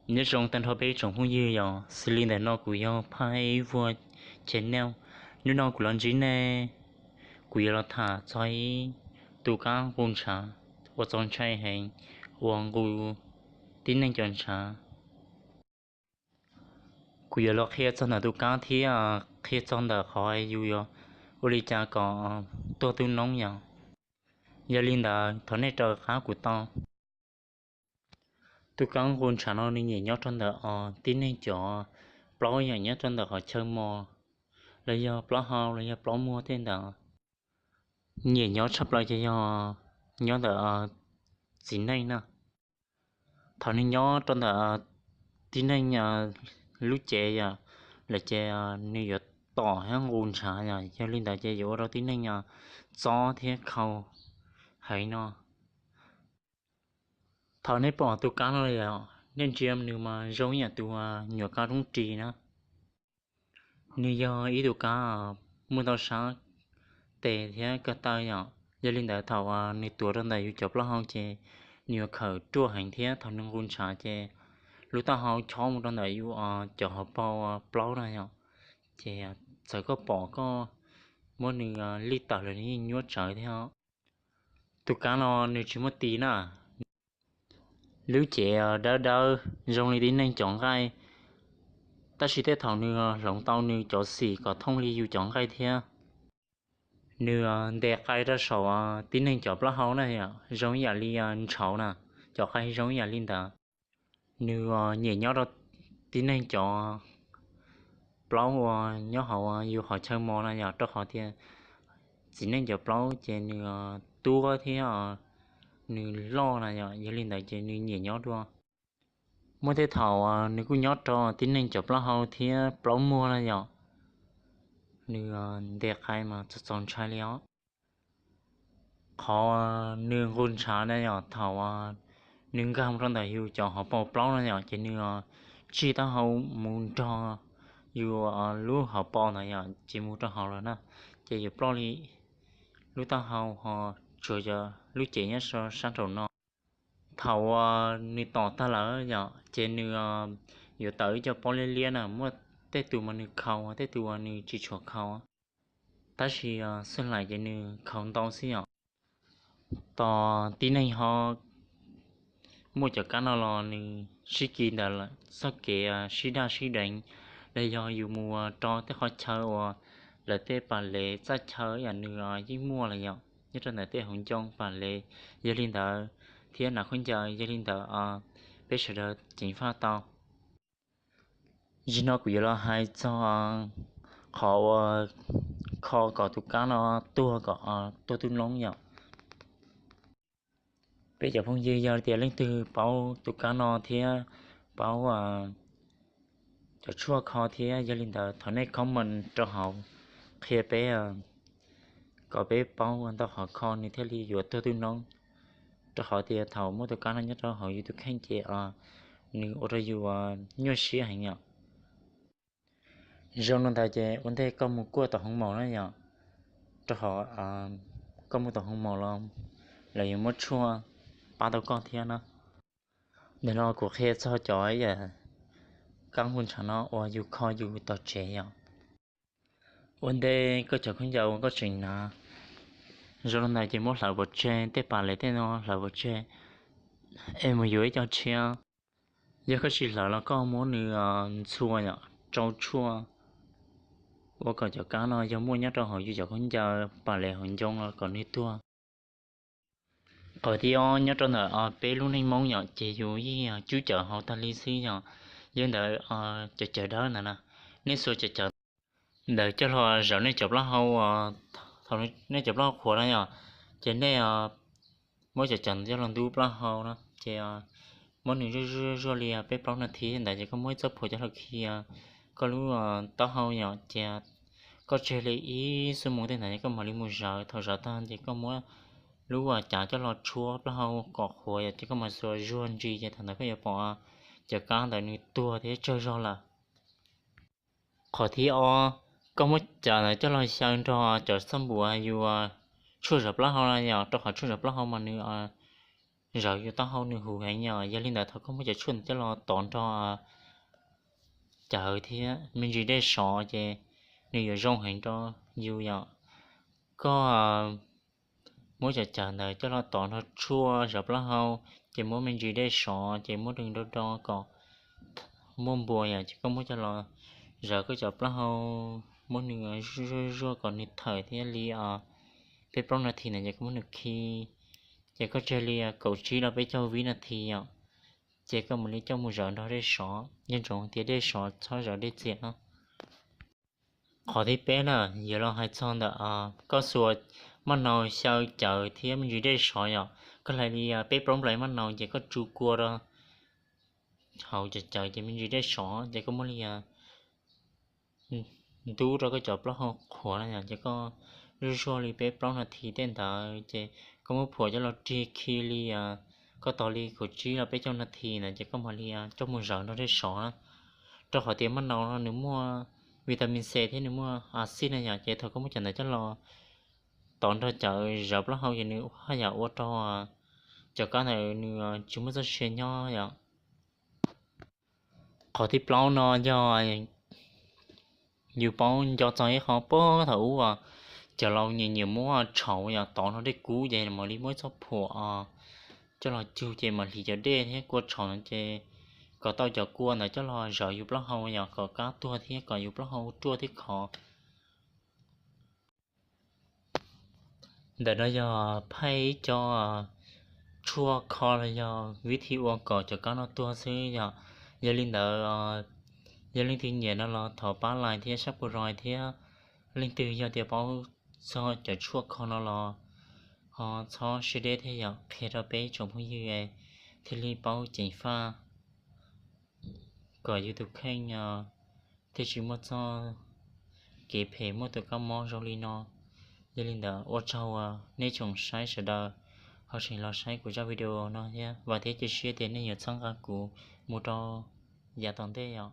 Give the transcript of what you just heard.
Nyob zoo tag nrho peb tsoom phooj ywg yom, xws li ntawm no kuv yog Phaj Ib Vuag Channel. Hnub no kuv los ntsib nej, kuv yuav los tham txog ib tus kab nqus ntshav uas txaus ntshai heev, uas nqus tib neeg cov ntshav. Kuv yuav los qhia txog ntawm tus kab thiab qhia txog ntawm qhov yus yuav ua li cas kom tuag tu noob yom. Yog li ntawd thov nej raws qab kuv tau. Tus kab nqus ntshav no nws nyiam nyob rau ntawm tib neeg cov plaub yom, nyob rau ntawm qhov chaw mos los yog plaub hau los yog plaub muag tej ntawd. Nyiam nyob tshaj plaws ces yog nyob ntawm txiv neej na. Thaum nws nyob rau ntawm tib neeg lub cev yom, lawm ces nws yuav tom thiab nqus ntshav yom, yog li ntawd ces yuav ua rau tib neeg txob thiab khau heev no. Thaum nej pom tus kab no yom, nej ntsia nws mas zoo ib yam tus nyuam kab roob ris na. Nws yog ib tus kab muaj ntau sab tes thiab ko taw yom. Yog li ntawd thaum nws tuav rau ntawm yus cov plaub hau ces nws yuav khawm ruaj heev thiab thaum nws nqus ntshav ces lub taub hau chob mus rau ntawm yus cov hauv paus plaub na yom. Ces txawm koj pom koj muab nws lij tawm los nws yeej nyuaj tsawv thiab. Tus kab no nws tsis muaj tis na, lub cev dawb dawb zoo li tib neeg cov nqaij, tab sis tej thaum nws hloov tau nws cov xim kom thooj li yus cov nqaij thiab. Nws ntes qai rau saum tib neeg cov plaub hau na yom, zoo ib yam li ntshauv na, cov qai zoo ib yam li ntawd. Nws nyiam nyob rau tib neeg cov plaub uas nyob hauv yus qhov chaw mos na yom, rau qhov tias txiv neej cov plaub ces nws tuab thiab nws loj na yom, yog li ntawd ces nws nyiam nyob dua. Muaj tej thaum nws kuj nyob rau tib neeg cov plaub hau thiab plaub muag na yom. Nws ntes qai mas txaus txaus ntshai li os. Qhov nws nqus ntshav na yom, thaum nws nkag mus rau ntawm yus cov hauv paus plaub na yom, ces nws tsig taub hau mus nrog yus lub hauv paus ntawd yom, ces mus rau hauv lawm na, ces yuav ploj li lub taub hau ho tsuas yog lub cev nyob sab nraum no. Thaum uas nws tom tag lawm yom, ces nws yuav tawm ib co pob liab liab na, muaj tej tus mas nws khaus, tej tus uas nws tsis tshua khaus, tab sis xwb hlais ces nws khaus ntau xwb yom. Tos tib neeg ho muaj cov kab no los nws sib kis ntawm txoj kev sib daj sib deev, los yog yus mus rau tej qhov chaw uas lawv tej pas lev txaj chaw yam nws yeej muaj lawm yom, nyob rau ntawm tej hauv ncoo pas lev, yog li ntawd thiab nas khaub ncaws, yog li ntawd peb sawv daws ceev faj tau. Zaum no kuv yuav los hais txog qhov uas kho kom tus kab no tuag kom tuag tu noob yom. Peb cov phooj ywg yog tias leej twg paub tus kab no thiab paub cov tshuaj kho thiab, yog li ntawd thov nej comment rau hauv qhia peb kom peb paub ua ntau qhov kho nws thiaj li yuav tuag tu noob, rau qhov tias thaum muaj tus kab no nyob rau hauv yus tus kheej ces nws ua rau yus nyuaj siab heev yom. Zoo li ntawd ces ua ntej koj mus kuaj tom hoo maum na yom, rau qhov koj mus tom hoo maum los lawv yuav muab tshuaj pab tau koj thiab na. Ntawm no kuv qhia txog cov yam kab nqus ntshav no uas yus kho yus tom tsev yom. Ua ntej koj cov khaub ncaws uas koj tseem hnav zoo li ntawd ces muab hlawv pov tseg, tej pas lev tej no hlawv pov tseg es mus yuav ib co tshiab. Yog koj tsis hlawv los koj muab nws ntxhua yom, tsau tshuaj ua kom cov kab no yog muaj nyob rau hauv yus cov khaub ncaws, pas lev, hauv ncoo los kom nws tuag. Qhov thib ob, nyob rau ntawm peb lub neej Hmoob yom, ces yus yeej cub cawv haus tag li xwb yom. Yog li ntawd cov cawv dawb ntawd na, nej xuas cov cawv ntawd coj los zawm nej cov plaub hau, thaum nej cov plaub hau qhuav na yom, ces nej muab cov cawv ntawd coj los ntub plaub hau na, ces muab nws zuaj zuaj zuaj li peb plaub nas this ntawd ces koj muab ib txoj phuam coj los khi koj lub taub hau yom, ces koj tseg li ib xuab moos tej ntawd ces koj mam li mus zawv. Thaum zawv tag ces koj muab lub cav coj los tshuab plaub hau kom qhuav yom, ces koj mam xuas zuag ntsis ces thaum ntawd koj yuav pom cov kab ntawd nws tuag thiab tsawg zog lawm. Qhov thib ob, koj muab cav ntawd coj los xyaw nrog cov xab npum uas yus tshuaj zawv plaub hau na yom, rau qhov tshuaj zawv plaub hau mas nws zawv yus taub hau nws huv heev yom. Yog li ntawd thaum koj muab cov tshuaj ntawd coj los tov nrog cawv thiab me ntsis dej sov ces nws yuav zoo heev rau yus yom. Koj muab cov cawv ntawd coj los tov nrog tshuaj zawv plaub hau, ces muab me ntsis dej sov ces muab nws do do kom muaj npua yom, ces koj muab coj los zawv koj cov plaub hau, muab nws zuaj zuaj kom nws thawm thiab li peb plaub nas this na ces koj muab nws khi, ces koj tseg li kaum tsib los peb caug vib nas this yom, ces koj mam li coj mus zawv nrog dej sov. Nco ntsoov tias dej sov txhob zawv dej txias no. Qhov thib peb na, yuav los hais txog ntawm koj xuas maj nau xyaw cawv thiab me ntsis dej sov yom. Koj hlais li peb plaub nplais maj nau ces koj tsu kua rau hauv cov cawv ces me ntsis dej sov ces koj muab li ntub rau koj cov plaub hau qhuav na yom, ces koj zuaj zuaj li peb plaub nas this tej ntawd ces koj muab phuam coj los rig khi li koj tos li kaum tsib los peb caug nas this ntawd ces koj mam li coj mus zawv nrog dej sov na. Rau qhov tias maj nau no nws muaj vitamin C thiab nws muaj a xij na yom, ces thaum koj muab cov ntawd coj los tov nrog cawv zawv plaub hau ces nws haj yam ua rau cov kab ntawd nws tsis muaj txoj sia nyob yom. Qhov thib plaub no yog yus paub nco txog ib qho puag thaum ub, cov laus nyiam nyiam muab tshauv yom, tov nrog dej kub ces mam li muab ib txoj phuam coj los cug ces mam hliv cov dej thiab kua tshauv no ces kom tau cov kua ntawd coj los zawv yus plaub hau yom, kom kab tuag thiab kom yus plaub hau ruaj thiab khov. Ntawm no yog phaij ib co tshuaj kho los yog vib thi ua kom cov kab no tuag xwb yom. Yog li ntawd, yog leej twg nyiam no los thov pab like thiab subscribe thiab, leej twg yog tias paub txog cov tshuaj kho no los ho txhob siab deb thiab yom, qhia rau peb tsoom phooj ywg thiaj li paub ceev faj kom yus tus kheej thiaj tsis muaj txoj kev phem muaj tus kab mob zoo li no. Yog li ntawd ua tsaug uas nej tsoom saib sawv daws ho tseem los saib kuv zaj video no thiab, vam thiab cia siab tias nej yuav txhawb nqa kuv mus rau yav tom ntej yom.